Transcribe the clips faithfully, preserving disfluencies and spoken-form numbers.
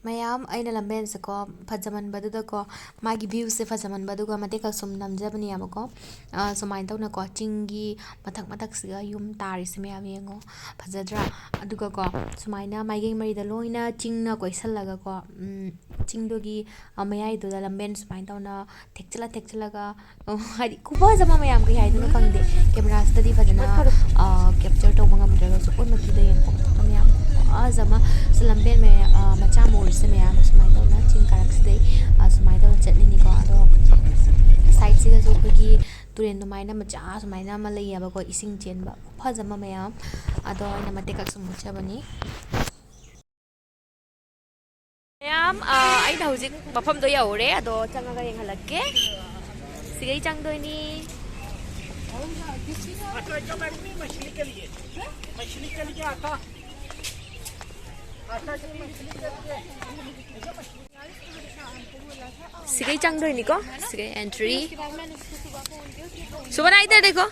ꯃꯌꯥꯝ, ꯑꯩꯅ ꯂꯝꯕꯦꯟꯁꯦꯀꯣ, ꯐꯖꯃꯟꯕꯗꯨꯗꯀꯣ, ꯃꯥꯒꯤ viewꯁꯦ ꯐꯖꯃꯟꯕ, ꯑꯗꯨꯒ ꯃꯇꯦꯛ ꯈꯛ ꯁꯨꯝ ꯅꯝꯖꯕꯅꯦꯕꯀꯣ꯫ ꯑ, ꯁꯨꯃꯥꯏꯅ ꯇꯧꯅꯀꯣ, ꯆꯤꯡꯒꯤ ꯃꯊꯛ ꯃꯊꯛꯁꯤꯒ ꯌꯨꯝ ꯇꯥꯔꯤꯁꯦ ꯃꯌꯥꯝ ꯌꯦꯡꯉꯣ, ꯐꯖꯗ꯭ꯔꯥ? ꯑꯗꯨꯒꯀꯣ, ꯁꯨꯃꯥꯏꯅ ꯃꯥꯏꯀꯩ ꯃꯔꯤꯗ ꯂꯣꯏꯅ ꯆꯤꯡꯅ ꯀꯣꯏꯁꯜꯂꯒꯀꯣ, ꯎꯝ, ꯆꯤꯡꯗꯨꯒꯤ, ꯑ, ꯃꯌꯥꯏꯗꯨꯗ ꯂꯝꯕꯦꯟ ꯁꯨꯃꯥꯏꯅ ꯇꯧꯅ ꯊꯦꯛꯆꯤꯜꯂ ꯊꯦꯛꯆꯤꯜꯂꯒ, ꯑ, ꯍꯥꯏꯗꯤ ꯈꯨꯐꯖ ꯑꯃ ꯃꯌꯥꯝ, ꯀꯩ ꯍꯥꯏꯗꯣꯏꯅꯣ ꯈꯪꯗꯦ꯫ ꯀꯦꯃꯦꯔꯥꯁꯤꯗꯗꯤ ꯐꯖꯅ, ꯑ, capture ꯇꯧꯕ ꯉꯝꯗ꯭ꯔꯒꯁꯨ, ꯑꯣꯟ ꯃꯄꯤꯗ ꯌꯦꯡꯉꯣ ꯃꯌꯥꯝ, ꯈꯨꯐꯖ ꯑꯃ꯫ ꯁꯤ ꯂꯝꯕꯦꯟ ꯃꯌꯥ-, ꯑ, ꯃꯆꯥ ꯑꯃ ꯑꯣꯏꯔꯤꯁꯦ ꯃꯌꯥꯝ, ꯁꯨꯃꯥꯏꯅ ꯇꯧꯅ ꯆꯤꯡ ꯀꯥꯔꯛꯁꯤꯗꯩ, ꯑ, ꯁꯨꯃꯥꯏꯅ ꯇꯧꯅ ꯆꯠꯂꯤꯅꯤꯀꯣ꯫ ꯑꯗꯣ sideꯁꯤꯒꯁꯨ ꯑꯩꯈꯣꯏꯒꯤ ꯇꯨꯔꯦꯟ ꯑꯗꯨꯃꯥꯏꯅ ꯃꯆꯥ ꯁꯨꯃꯥꯏꯅ ꯑꯃ ꯂꯩꯌꯦꯕꯀꯣ, ꯏꯁꯤꯡ ꯆꯦꯟꯕ ꯈꯨꯐꯖ ꯑꯃ ꯃꯌꯥꯝ꯫ ꯑꯗꯣ ꯑꯩꯅ ꯃꯇꯦꯛ ꯈꯛ ꯁꯨꯝ ꯎꯠꯆꯕꯅꯤ꯫ ꯃꯌꯥꯝ, ꯑ, ꯑꯩꯅ ꯍꯧꯖꯤꯛ ꯃꯐꯝꯗꯣ ꯌꯧꯔꯦ, ꯑꯗꯣ ꯆꯪꯉꯒ ꯌꯦꯡꯍꯜꯂꯛꯀꯦ꯫ ꯁꯤꯒꯩ ꯆꯪꯗꯣꯏꯅꯤ꯫ ꯁꯤꯒꯩ ꯆꯪꯗꯣꯏꯅꯤꯀꯣ, ꯁꯤꯒꯩ entry꯫ सुमन, इधर देखो।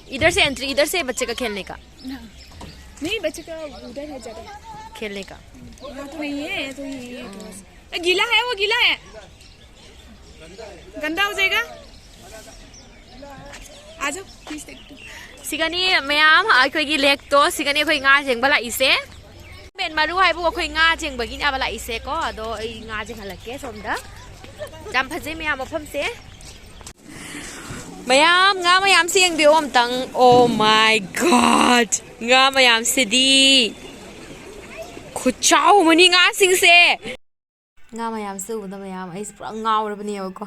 इधर से entry, इधर से बच्चे का खेलने का। नहीं, बच्चे का उधर है जगह। खेलने का। यहाँ तो नहीं है, यहाँ तो नहीं है, थोड़ा सा। ए, गीला है, वो गीला है। गंदा हो जाएगा। आ जाओ, please, देखते हैं। ꯁꯤꯒꯅꯤ ꯃꯌꯥꯝ, ꯑꯩꯈꯣꯏꯒꯤ lakeꯇꯣ, ꯁꯤꯒꯅꯤ ꯑꯩꯈꯣꯏ ꯉꯥ ꯌꯦꯡꯕ ꯂꯥꯛꯏꯁꯦ꯫ ꯃꯦꯟ ꯃꯔꯨ ꯍꯥꯏꯕꯨ ꯑꯩꯈꯣꯏ ꯉꯥ ꯌꯦꯡꯕꯒꯤꯅꯦꯕ ꯂꯥꯛꯏꯁꯦꯀꯣ꯫ ꯑꯗꯣ ꯑꯩ ꯉꯥ ꯌꯦꯡꯍꯜꯂꯛꯀꯦ ꯁꯣꯝꯗ꯫ ꯌꯥꯝ ꯐꯖꯩ ꯃꯌꯥꯝ ꯃꯐꯝꯁꯦ꯫ ꯃꯌꯥꯝ, ꯉꯥ ꯃꯌꯥꯝꯁꯦ ꯌꯦꯡꯕꯤꯌꯣ ꯑꯝꯇꯪ꯫ Oh my God! ꯉꯥ ꯃꯌꯥꯝꯁꯤꯗꯤ ꯈꯨꯆꯥꯎ ꯑꯃꯅꯤ ꯉꯥꯁꯤꯡꯁꯦ꯫ ꯉꯥ ꯃꯌꯥꯝꯁꯦ ꯎꯕꯗ ꯃꯌꯥꯝ ꯑꯩꯁꯦ ꯄꯨꯔꯥ ꯉꯥꯎꯔꯕꯅꯦꯕꯀꯣ꯫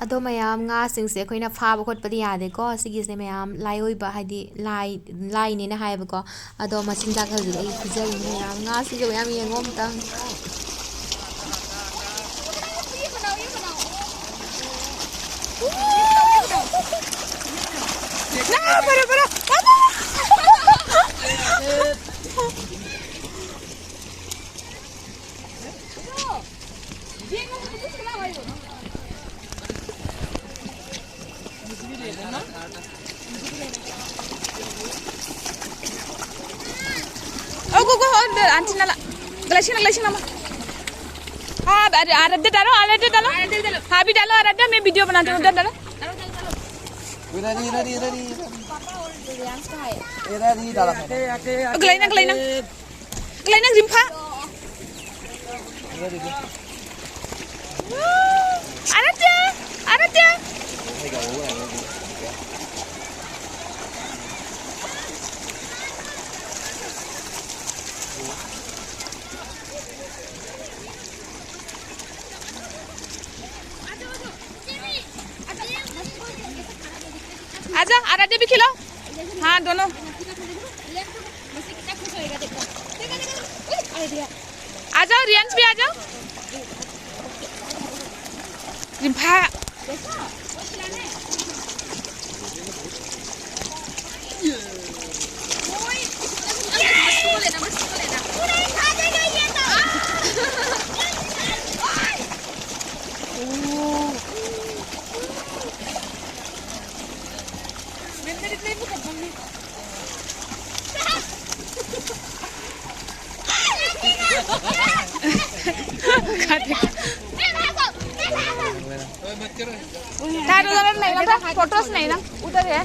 ꯑꯗꯣ ꯃꯌꯥꯝ, ꯉꯥꯁꯤꯡꯁꯦ ꯑꯩꯈꯣꯏꯅ ꯐꯥꯕ ꯈꯣꯠꯄꯗꯤ ꯌꯥꯗꯦꯀꯣ꯫ ꯁꯤꯒꯤꯁꯦ ꯃꯌꯥꯝ ꯂꯥꯏ ꯑꯣꯏꯕ, ꯍꯥꯏꯗꯤ ꯂꯥꯏ, ꯂꯥꯏꯅꯦꯅ ꯍꯥꯏꯌꯦꯕꯀꯣ꯫ ꯑꯗꯣ ꯃꯆꯤꯟꯖꯥꯛ ꯍꯧꯖꯤꯛ ꯑꯩ ꯄꯤꯖꯔꯤꯅꯦ ꯃꯌꯥꯝ꯫ ꯉꯥꯁꯤꯡꯁꯦ ꯃꯌꯥꯝ ꯌꯦꯡꯉꯣ ꯑꯝꯇꯪ꯫ आंटी नाला, ग्लाइसिंग, ग्लाइसिंग नामा? हाँ, अरे, आराध्या डालो, आराध्या डालो। हाँ, अभी डालो आराध्या, मैं वीडियो बनाती हूँ, उधर डालो। ग्लाइना, ग्लाइना। ग्लाइना रिम्फा। आराध्या, आराध्या। आजा, आराध्या भी खिलाओ। हाँ, दोनों। आ जाओ, रियांश भी आ जाओ। रिम्फा। तारो जरा नहीं ना था, फोटोज नहीं ना, उधर है।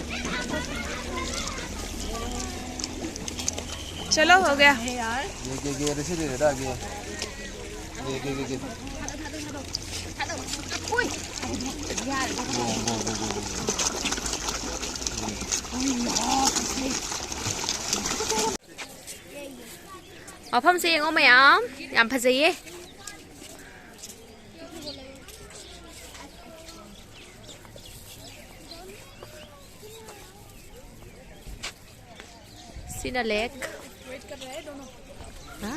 चलो, हो गया। ये, ये, ये, ऐसे दे देता आगे। ये, ये, ये, ये। ꯃꯐꯝꯁꯦ ꯌꯦꯡꯉꯣ ꯃꯌꯥꯝ, ꯌꯥꯝ ꯐꯖꯩꯌꯦ꯫ ꯁꯤꯅ ꯂꯦꯛ꯫ ꯍꯥ?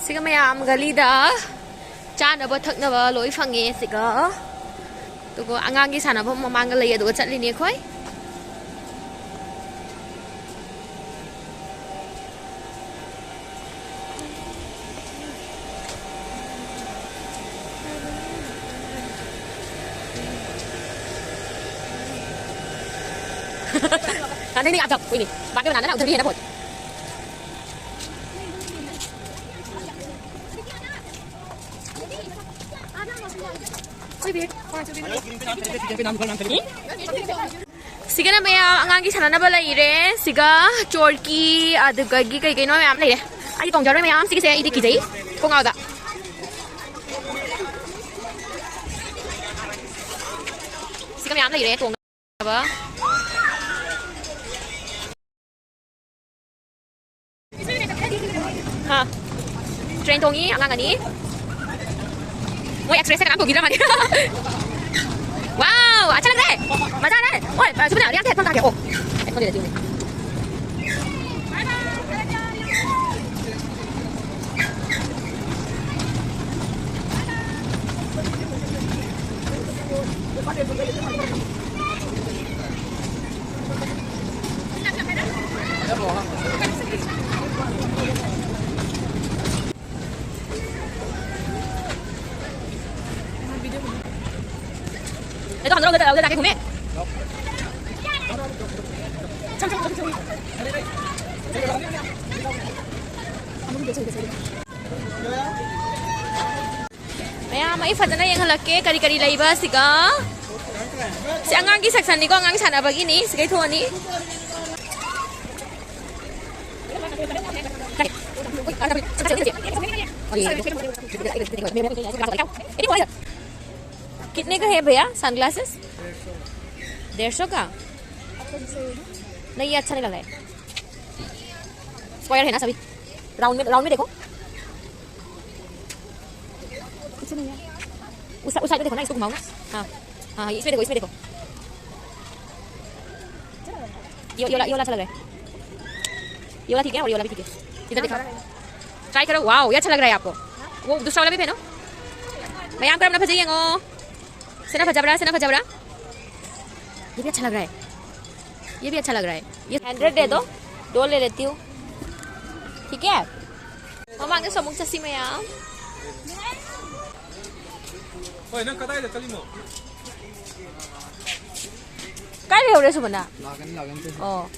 ꯁꯤꯒ ꯃꯌꯥꯝ ꯒꯂꯤꯗ ꯆꯥꯅꯕ ꯊꯛꯅꯕ ꯂꯣꯏ ꯐꯪꯉꯦ ꯁꯤꯒ꯫ ꯑꯗꯨꯒ ꯑꯉꯥꯡꯒꯤ ꯁꯥꯟꯅꯐꯝ ꯃꯃꯥꯡꯗ ꯂꯩ, ꯑꯗꯨꯒ ꯆꯠꯂꯤꯅꯦ ꯑꯩꯈꯣꯏ꯫ नहीं, नहीं, आप जाओ, कोई नहीं। बाद में बनाना ना, उधर भी है ना बहुत। कोई भी, हाँ, जो भी। ꯁꯤꯒꯅ ꯃꯌꯥꯝ ꯑꯉꯥꯡꯒꯤ ꯁꯥꯟꯅꯅꯕ ꯂꯩꯔꯦ꯫ ꯁꯤꯒ ꯆꯣꯔꯀꯤ, ꯑꯗꯨꯗꯒꯤ ꯀꯩ ꯀꯩꯅꯣ ꯃꯌꯥꯝ ꯂꯩꯔꯦ꯫ ꯑꯩꯗꯤ ꯇꯣꯡꯖꯔꯣꯏ ꯃꯌꯥꯝ ꯁꯤꯒꯤꯁꯦ, ꯑꯩꯗꯤ ꯀꯤꯖꯩ꯫ ꯀꯣꯡꯉꯥꯎꯗ꯫ ꯁꯤꯒ ꯃꯌꯥꯝ ꯂꯩꯔꯦ ꯇꯣꯡꯅꯕ꯫ ꯍꯥ꯫ ꯇ꯭ꯔꯦꯟ ꯇꯣꯡꯉꯤ ꯑꯉꯥꯡ ꯑꯅꯤ꯫ ꯃꯣꯏ ꯑꯦꯛꯁꯄ꯭ꯔꯦꯁꯇ ꯀꯅꯥꯝ ꯇꯣꯡꯕꯤꯗ꯭ꯔ ꯃꯥꯜꯂꯦ꯫ ꯋꯥꯎ, ꯑꯆꯥ ꯂꯒ ꯔꯦ꯫ ꯃꯖꯥ ꯑꯥ ꯔꯥ ꯍꯦ꯫ ꯑꯣꯏ, ꯁꯨꯃꯅ, ꯔꯤꯌꯥꯡ ꯁꯦ ꯍꯦꯗꯐꯣꯟ ꯀꯍꯥ ꯒꯌꯥ? ꯑꯣ, ꯑꯩꯉꯣꯟꯗꯗꯤ ꯑꯗꯨꯅꯦ꯫ ये तो हम लोग उधर, उधर जाके घूमे। ꯃꯌꯥꯝ ꯑꯩ ꯐꯖꯅ ꯌꯦꯡꯍꯜꯂꯛꯀꯦ ꯀꯔꯤ ꯀꯔꯤ ꯂꯩꯕ ꯁꯤꯒ꯫ ꯁꯤ ꯑꯉꯥꯡꯒꯤ ꯁꯦꯛꯁꯟꯅꯤꯀꯣ, ꯑꯉꯥꯡ ꯁꯥꯟꯅꯕꯒꯤꯅꯤ꯫ ꯁꯤꯒꯩ ꯊꯣꯛꯑꯅꯤ꯫ कितने का है भैया सनग्लासेस? डेढ़ सौ का? नहीं, ये अच्छा नहीं लग रहा है। स्क्वायर है ना सभी? राउंड में, राउंड में देखो। कुछ नहीं है। उस, उस साइड में देखो ना, इसको घुमाओ ना। हाँ, हाँ, हाँ, इसमें देखो, इसमें देखो। ये, ये वाला, ये वाला अच्छा लग रहा है। ये वाला ठीक है और ये वाला भी ठीक है। इधर देखो। ट्राई करो, वाओ, ये अच्छा लग रहा है आपको। वो दूसरा वाला भी पहनो। मैं यहाँ पर अपना भजन। सेना भजाबरा, सेना भजाबरा। ये भी अच्छा लग रहा है। ये भी अच्छा लग रहा है। ये हंड्रेड दे दो, दो ले लेती हूँ। ठीक है। ꯃꯃꯥꯡꯗ ꯁꯃꯨꯛ ꯆꯠꯁꯤ ꯃꯌꯥꯝ꯫ ꯍꯣꯏ, ꯅꯪ ꯀꯗꯥꯏꯗ ꯆꯠꯂꯤꯅꯣ? ꯀꯥꯏ ꯂꯩꯍꯧꯔꯦ ꯁꯨꯃꯅ? ꯂꯥꯛꯀꯅꯤ, ꯂꯥꯛꯀꯅꯤ, ꯇꯧꯁꯤ꯫ ꯑꯣ꯫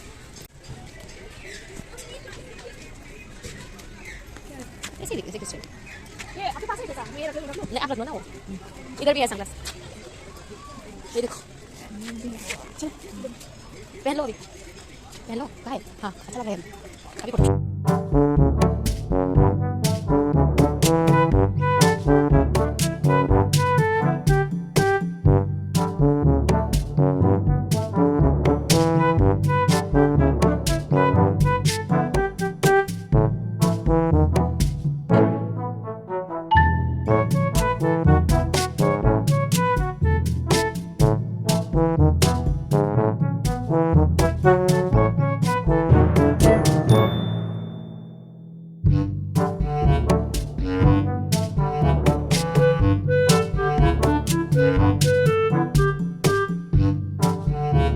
ऐसे ही देखो, ऐसे क्वेश्चन। ये आपके पास है क्या? ये रख लो, रख लो। नहीं, आप रख लो ना वो। इधर भी है सनग्लास। ये देखो। चलो। पहन लो अभी। पहन लो। कहाँ है? हाँ, अच्छा लग रहा है अभी। अभी फोटो।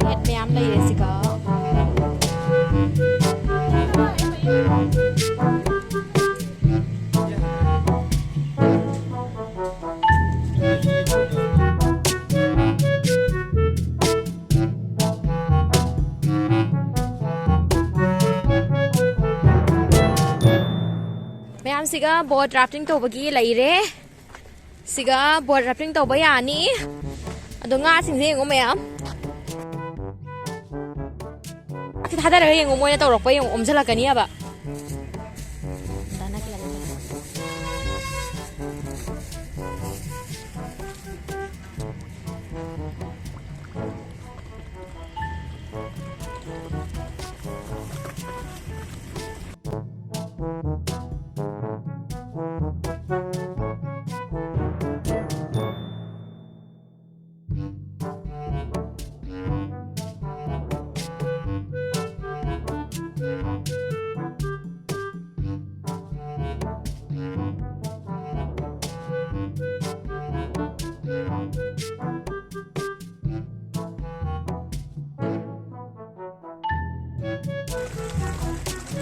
ꯌꯦꯠ ꯃꯌꯥꯝ ꯂꯩꯔꯦ ꯁꯤꯒ꯫ ꯃꯌꯥꯝꯁꯤꯒ ꯕꯣꯠ ꯔꯥꯐꯇꯤꯡ ꯇꯧꯕꯒꯤ ꯂꯩꯔꯦ꯫ ꯁꯤꯒ ꯕꯣꯠ ꯔꯥꯐꯇꯤꯡ ꯇꯧꯕ ꯌꯥꯅꯤ꯫ ꯑꯗꯣ ꯉꯥꯁꯤꯡꯁꯦ ꯌꯦꯡꯉꯣ ꯃꯌꯥꯝ꯫ ꯑꯁꯤ ꯊꯥꯗꯔꯒ ꯌꯦꯡꯉꯣ, ꯃꯣꯏꯅ ꯇꯧꯔꯛꯄ ꯌꯦꯡꯉꯣ, ꯑꯣꯝꯁꯤꯜꯂꯛꯀꯅꯤ ꯍꯥꯏꯕ꯫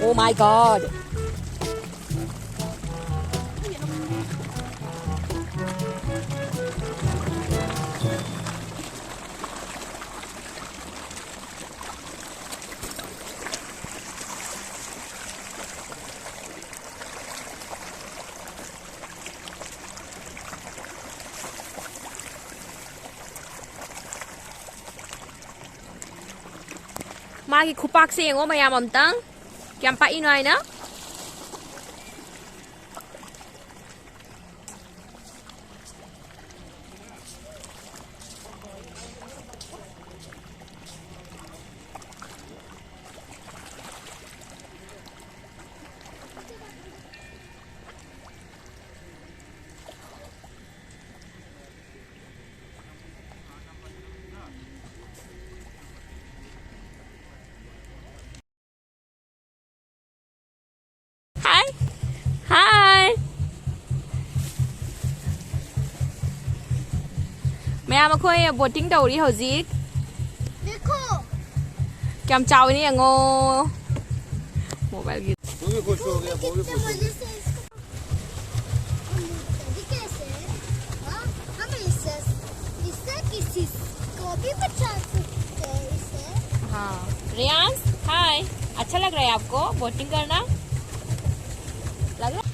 Oh my God. ꯃꯥꯒꯤ ꯈꯨꯄꯥꯛꯁꯦ ꯌꯦꯡꯉꯣ ꯃꯌꯥꯝ ꯑꯝꯇꯪ꯫ ꯀꯌꯥꯝ ꯄꯥꯛꯏꯅꯣ ꯍꯥꯏꯅ꯫ Hi. Hi. ꯃꯌꯥꯝ ꯑꯩꯈꯣꯏ ꯕꯣꯇꯤꯡ ꯇꯧꯔꯤ ꯍꯧꯖꯤꯛ꯫ देखो। ꯀꯌꯥꯝ ꯆꯥꯎꯋꯤꯅ ꯌꯦꯡꯉꯣ꯫ ꯃꯣꯕꯥꯏꯜꯒꯤ꯫ वो भी खुश हो गया, वो भी खुश हो गया। कैसे? हाँ, हम इसे, इसे किसी को भी बचा सकते हैं, इसे। हाँ, रियांश, हाय। अच्छा लग रहा है आपको बोटिंग करना? लग रहा है?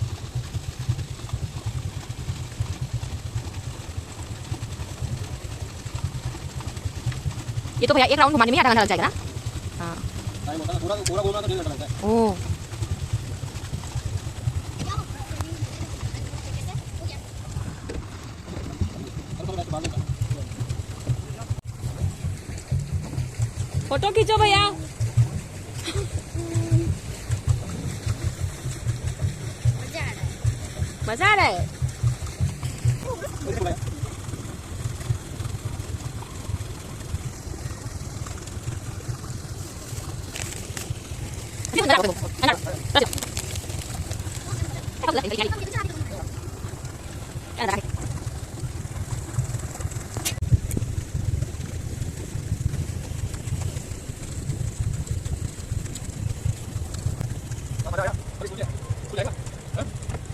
ये तो भैया एक राउंड घुमाने में ही आधा घंटा लग जाएगा ना? हाँ। टाइम होता है, पूरा, पूरा घूमना तो डेढ़ घंटा लगता है। ओ। फोटो खींचो भैया। मजा आ रहा है।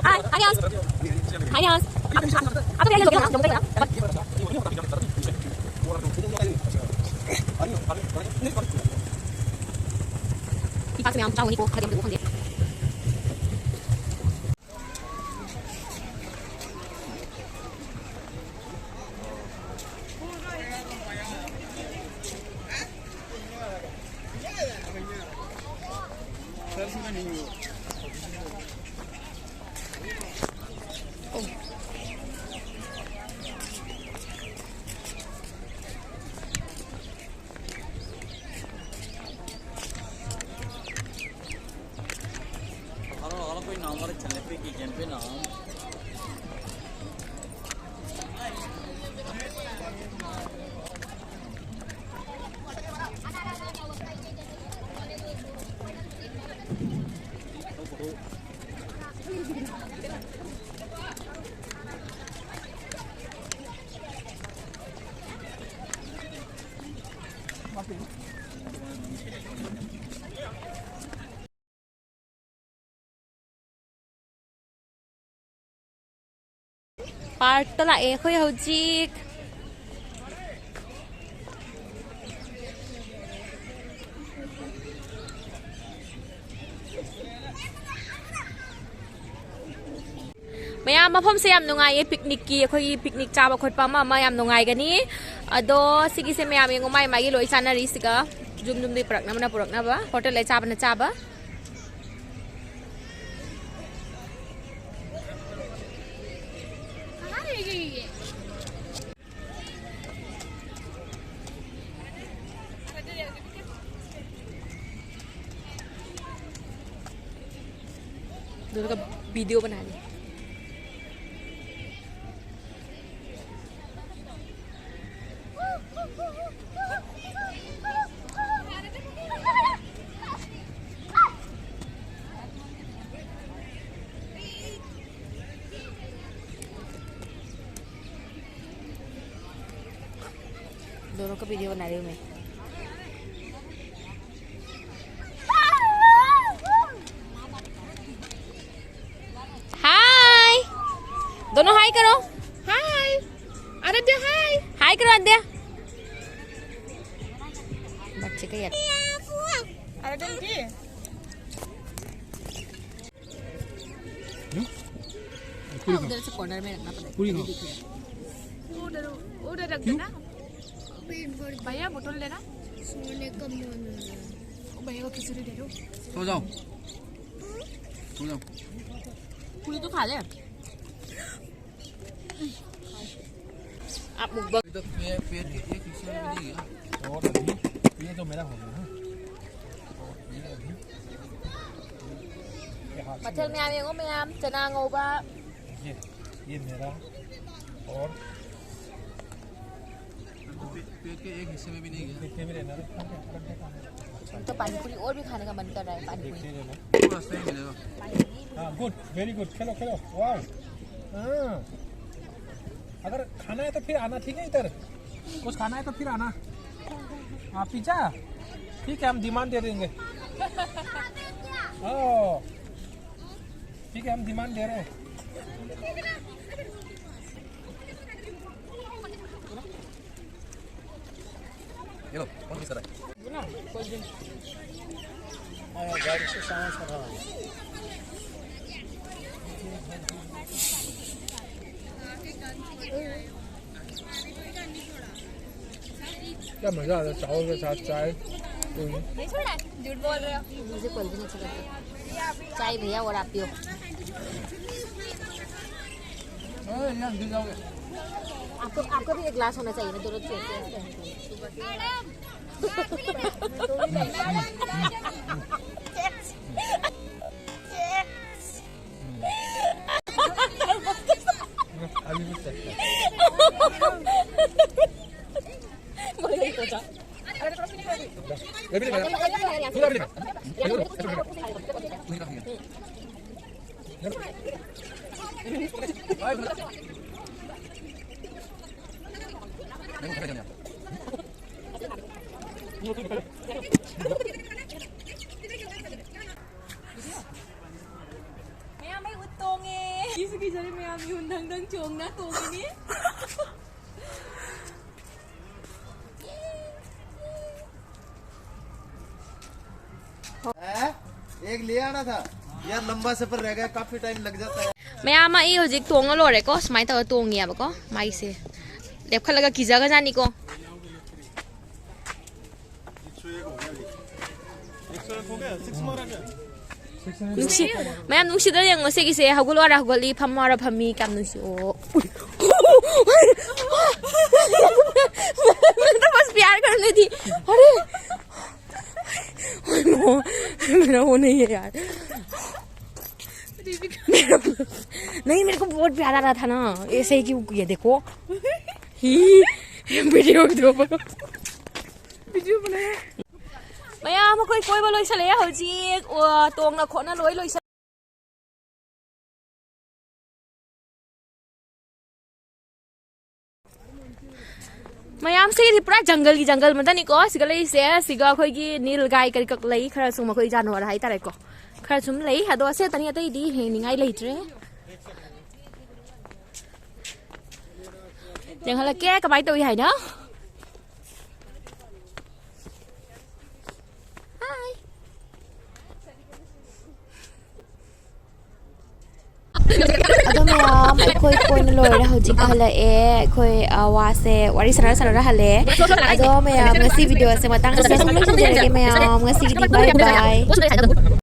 हाय, हाय रियांश। हाय रियांश। आप तो भैया ये लोग ना, लोगों का ही है ना? ठीक है, मैं चाहूँ उन्हीं को खड़े होने को हम दे। ꯄꯥꯔꯛꯇ ꯂꯥꯛꯑꯦ ꯑꯩꯈꯣꯏ ꯍꯧꯖꯤꯛ꯫ ꯃꯌꯥꯝ, ꯃꯐꯝꯁꯦ ꯌꯥꯝ ꯅꯨꯡꯉꯥꯏꯌꯦ, ꯄꯤꯛꯅꯤꯛꯀꯤ, ꯑꯩꯈꯣꯏꯒꯤ ꯄꯤꯛꯅꯤꯛ ꯆꯥꯕ ꯈꯣꯠꯄ ꯑꯃ ꯑꯃ ꯌꯥꯝ ꯅꯨꯡꯉꯥꯏꯒꯅꯤ꯫ ꯑꯗꯣ ꯁꯤꯒꯤꯁꯦ ꯃꯌꯥꯝ ꯌꯦꯡꯉꯨ, ꯃꯥꯏ ꯃꯥꯏꯒꯤ ꯂꯣꯏ ꯆꯥꯅꯔꯤꯁꯤꯒ, ꯌꯨꯝ ꯌꯨꯝꯗꯒꯤ ꯄꯨꯔꯛꯅꯕꯅ ꯄꯨꯔꯛꯅꯕ, ꯍꯣꯇꯦꯜꯗ ꯆꯥꯕꯅ ꯆꯥꯕ꯫ दोनों का वीडियो बना ले। दोनों का वीडियो बना रही हूँ मैं। हाय, दोनों हाय करो। हाय, आराध्या हाय। हाय करो आराध्या। बच्चे का यार। आराध्या की? हम्म? हाँ, उधर से कॉर्नर में रखना पड़ेगा, पूरी तभी खाओ। दिखेगा। वो उधर, वो उधर रख क्यों? देना। भैया, बोतल लेना। सोने का मन हो रहा है। ओ भैया को खिचड़ी दे दो। सो जाओ। सो जाओ। पूरी तो खा ले। आप mukbang। अभी तो पेड़, पेड़ के एक हिस्से में भी नहीं गया। और अभी ये तो मेरा हो गया ना। और ये अभी ये हाथ से मथल ꯃꯌꯥꯝ ꯌꯦꯡꯉꯣ ꯃꯌꯥꯝ, ꯆꯅꯥ ꯉꯧꯕ꯫ ये, ये मेरा और पेट के एक हिस्से में भी नहीं गया। देखते भी रहना रे। तो पानी पूरी और भी खाने का मन कर रहा है, पानी पूरी। देखते रहना। पूरा सही मिलेगा। हाँ, गुड, वेरी गुड। खेलो, खेलो। वाह। हाँ। अगर खाना है तो फिर आना, ठीक है, इधर। कुछ खाना है तो फिर आना। हाँ, पिज़्ज़ा? ठीक है, हम डिमांड दे देंगे। ओ, ठीक है, हम डिमांड दे रहे हैं। हाँ, गाड़ी से सामान सब हमारा। क्या मजा आता है चावल के साथ चाय। कोई नहीं। नहीं छोड़ा है, झूठ बोल रहे हो। मुझे कोल्ड ड्रिंक अच्छा लगता है। चाय भैया और आप पियो। अरे, यहाँ गिर जाओगे। आपको, आपको भी एक गिलास होना चाहिए ना, दोनों चेयर पे। ꯃꯌꯥꯝ ꯑꯩ ꯎꯠ ꯇꯣꯡꯉꯦ꯫ ꯁꯤꯁꯨ ꯀꯤꯖꯔꯦ ꯃꯌꯥꯝ, ꯌꯨꯟ ꯊꯪ ꯊꯪ ꯆꯣꯡꯅ ꯇꯣꯡꯉꯤꯅꯤ꯫ हैं? एक ले आना था यार, लंबा सफर रह गया, काफी टाइम लग जाता है। ꯃꯌꯥꯝ ꯑꯃ ꯑꯩ ꯍꯧꯖꯤꯛ ꯇꯣꯡꯉ ꯂꯣꯏꯔꯦꯀꯣ꯫ ꯁꯨꯃꯥꯏꯅ ꯇꯧꯔ ꯇꯣꯡꯉꯤꯌꯦꯕꯀꯣ ꯃꯥꯏꯁꯦ꯫ ꯂꯦꯞꯈꯠꯂꯒ ꯀꯤꯖꯒꯖꯥꯠꯅꯤꯀꯣ꯫ ꯅꯨꯡꯁꯤ꯫ ꯃꯌꯥꯝ ꯅꯨꯡꯁꯤꯗ꯭ꯔꯥ ꯌꯦꯡꯉꯣ ꯁꯤꯒꯤꯁꯦ꯫ ꯍꯧꯒꯠꯂꯣ ꯍꯥꯏꯔ ꯍꯧꯒꯠꯂꯤ, ꯐꯝꯃꯣ ꯍꯥꯏꯔ ꯐꯝꯃꯤ꯫ ꯀꯌꯥꯝ ꯅꯨꯡꯁꯤ꯫ ꯑꯣ꯫ तो बस प्यार करने थी। अरे। ओए माँ, मेरा वो नहीं है यार। मेरा, नहीं, मेरे को बहुत प्यारा रहा था ना, ऐसे ही क्यों, ये देखो। ही, वीडियो, वीडियो पर। वीडियो बनाया। ꯃꯌꯥꯝ ꯑꯩꯈꯣꯏ ꯀꯣꯏꯕ ꯂꯣꯏꯁꯜꯂꯛꯑꯦ ꯍꯧꯖꯤꯛ꯫ ꯑꯣ, ꯇꯣꯡꯅ ꯈꯣꯠꯅ ꯂꯣꯏ ꯂꯣꯏꯁꯜ- ꯃꯌꯥꯝ, ꯁꯤꯒꯤꯗꯤ ꯄꯨꯔꯥ ꯖꯪꯒꯜꯒꯤ ꯖꯪꯒꯜ ꯑꯃꯗꯅꯤꯀꯣ ꯁꯤꯒ ꯂꯩꯔꯤꯁꯦ꯫ ꯁꯤꯒ ꯑꯩꯈꯣꯏꯒꯤ ꯅꯤꯜ ꯒꯥꯏ ꯀꯔꯤ ꯀꯛ ꯂꯩ, ꯈꯔꯁꯨ ꯃꯈꯣꯏ ꯖꯥꯅꯋꯥꯔ ꯍꯥꯏꯇꯥꯔꯦꯀꯣ, ꯈꯔ ꯁꯨꯝ ꯂꯩ꯫ ꯑꯗꯣ ꯑꯁꯤ ꯈꯛꯇꯅꯤ, ꯑꯇꯩꯗꯤ ꯌꯦꯡꯅꯤꯡꯉꯥꯏ ꯂꯩꯇ꯭ꯔꯦ꯫ ꯌꯦꯡꯍꯜꯂꯛꯀꯦ ꯀꯃꯥꯏꯅ ꯇꯧꯏ ꯍꯥꯏꯅ꯫ ꯑꯗꯣ ꯃꯌꯥꯝ, ꯑꯩꯈꯣꯏ ꯀꯣꯏꯅ ꯂꯣꯏꯔꯦ, ꯍꯧꯖꯤꯛ ꯍꯜꯂꯛꯑꯦ꯫ ꯑꯩꯈꯣꯏ ꯑ, ꯋꯥꯁꯦ ꯋꯥꯔꯤ ꯁꯥꯟꯅ ꯁꯥꯟꯅꯔ ꯍꯜꯂꯛꯑꯦ꯫ ꯑꯗꯣ ꯃꯌꯥꯝ, ꯉꯁꯤ ꯚꯤꯗꯤꯑꯣꯁꯦ ꯃꯇꯥꯡ ꯑꯁꯤꯗ ꯁꯨꯝ ꯂꯣꯏꯁꯤꯟꯖꯔꯒꯦ ꯃꯌꯥꯝ꯫ ꯉꯁꯤꯒꯤꯗꯤ bye bye꯫